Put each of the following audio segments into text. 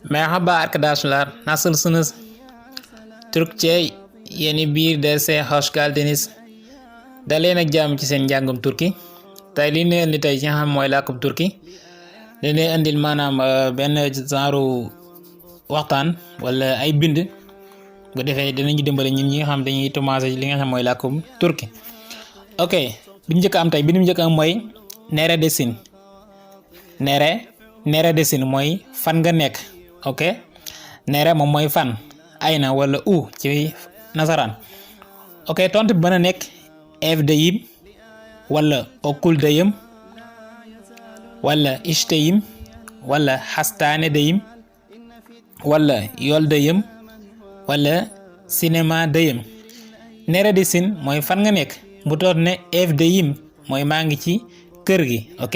Merhaba arkadaşlar, nasılsınız? Türkçe yeni bir derse hoş geldiniz. daleen ak jàmm ci seen njàngum turki tey li ñu indi tey ci xam mooy làkkub turki dañuy indil maanaam benn genre waxtaan wala ay bind bu defee dinañu dimbale ñun ñi nga xam dañuy commencé li nga xam mooy làkkub turki. ok bi njëkk am tey bi ñu njëkk am mooy neredesin neredesin mooy fan nga nekk. ok nere moom mooy fan ayna wala u ci nasaraan. ok tontu bi mën a nekk evdeyim wala okuldeyim wala ishteyim wala hastanedeyim wala yoldeyim wala sinemadeyim. neredesin mooy fan nga nekk bu toot ne evdeyim mooy maa ngi ci kër gi. ok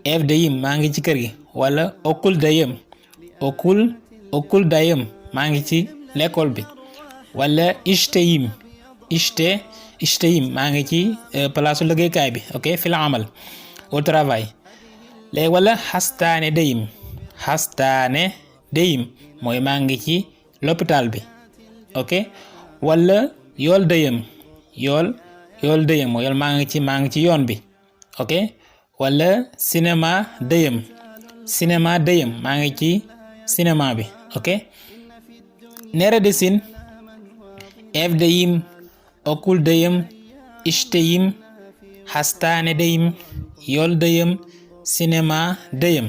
evdeyim maa ngi ci kër gi wala okuldeyim okuldeyim maa ngi ci l'école bi wala ishteyim maa ngi ci place liggéeykaay bi. ok fil amal au travail. léegi wala xastaane deyim mooy maa ngi ci l'hôpital bi. ok wala yool deyim mooy maa ngi ci yoon bi. ok wala cinéma deyim maa ngi ci cinéma bi. ok neredesin evdeyim okuldeyim ishteyim hastanedeyim yoldeyim sinemadeyim.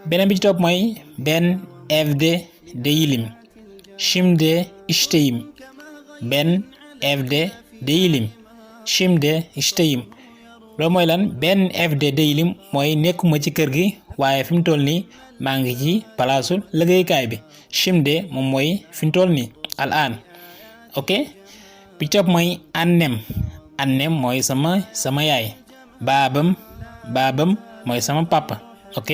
beneen bi ci topp mooy ben evde değilim şimdi işteyim ben evde değilim şimdi işteyim. loolu mooy lan ben evde değilim mooy nekkuma ci kër gi waaye fi mu toll nii maa ngi ci palaasu liggéeykaay bi. şimdi moom mooy fi mu toll nii al aan. ok bi ci topp mooy annem mooy sama yaay. baabam mooy sama papa. ok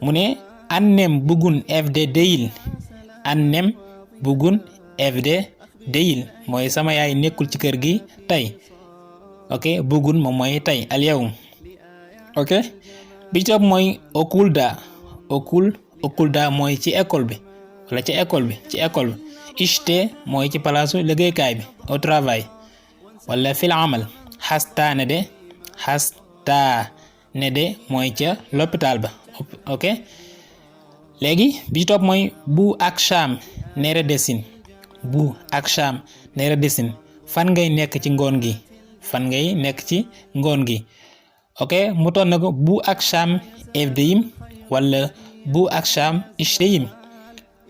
mu ne annem bugün evde değil annem bugün evde değil mooy sama yaay nekkul ci kër gi tey. ok bugün moom mooy tey al yawm. ok bi ci topp mooy okulda mooy ci école bi wala ci école bi ishte mooy ci palaasu liggéeykaay bi au travail wala fil amal. hastanede mooy ca l'hôpital ba. ok léegi bi ci topp mooy bu akşam neredesin fan ngay nekk ci ngoon gi. ok mu toon na ko bu akşam evdeyim wala bu akşam ishteyim.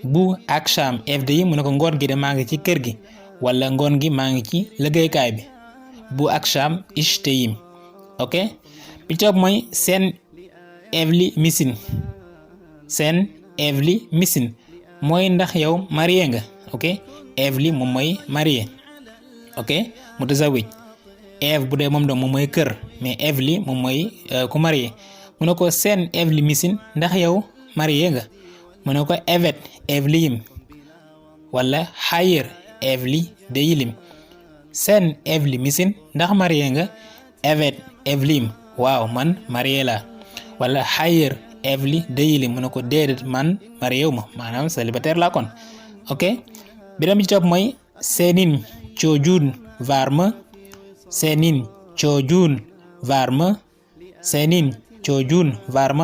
bu akşam evdeyim mu ne ko ngoon gi de maa ngi ci kër gi wala ngoon gi maa ngi ci liggéeykaay bi. bu akşam ishteyim. ok bi ci topp mooy sen evli misin mooy ndax yow marié nga. ok evli moom mooy marié. ok mutazawij ev bu dee moom doom moom mooy kër mais evli moom mooy ku marié. mu ne ko sen evli misin ndax yow marié nga mu ne ko evet evliyim wala hayır evli değilim. sen evli misin ndax marié nga evet evliyim waaw man marié la wala hayır evli değilim mu ne ko déedéet man marié wu ma maanaam célibataire la kon. ok beneen bi ci topp mooy senin çocuğun var mı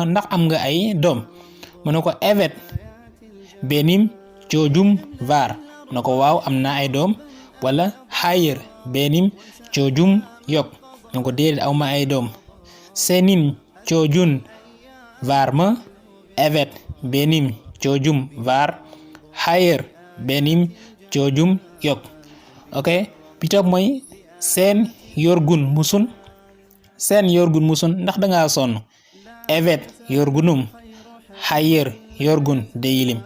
ndax am nga ay doom mu ne ko evet benim çocuğum var mu ne ko waaw am na ay doom wala hayır benim çocuğum yok mu ne ko déedéet aw ma ay doom. senin çocuğun var mı evet benim çocuğum var hayır benim çocuğum yok. ok bi topp mooy sen yorgun musun ndax dangaa sonn evet yorgunum hayır yorgun değilim.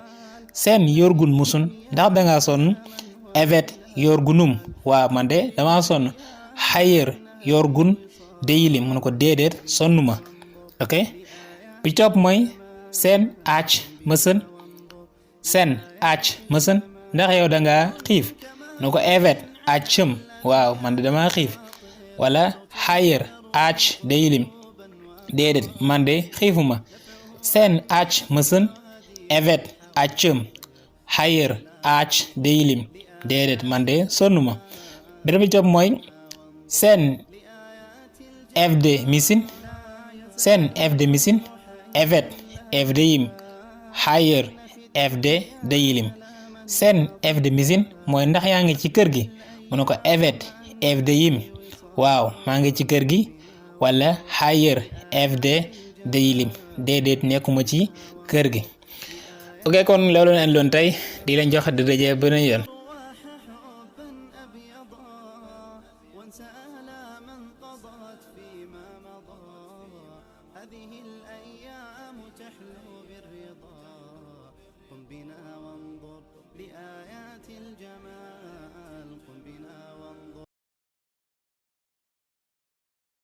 sen yorgun musun ndax dangaa sonn evet yorgunum waaw man de dama sonn hayır yorgun değilim mu ne ko déedéet sonnuma. ok bi topp mooy sen aç mısın ndax yow dangaa xiif mu ne ko evet açım waaw man de dama xiif wala hayır aç değilim déedéet man de xiifuma. Sen aç mısın? Evet açım. Hayır aç değilim. déedéet man de sonnuma. beneen bi topp mooy sen evde misin? Sen evde misin? Evet evdeyim. Hayır evde değilim. Sen evde misin mooy ndax yaa ngi ci kër gi mu ne ko evet evdeyim waaw maa ngi ci kër gi wala hayır evde değilim déedéet nekkuma ci kër gi. ok kon loolu leen loon tey di leen jox di daje beneen yoon. هذه الأيام تحلو بالرضا قم بنا وانظر لآيات الجمال قم بنا وانظر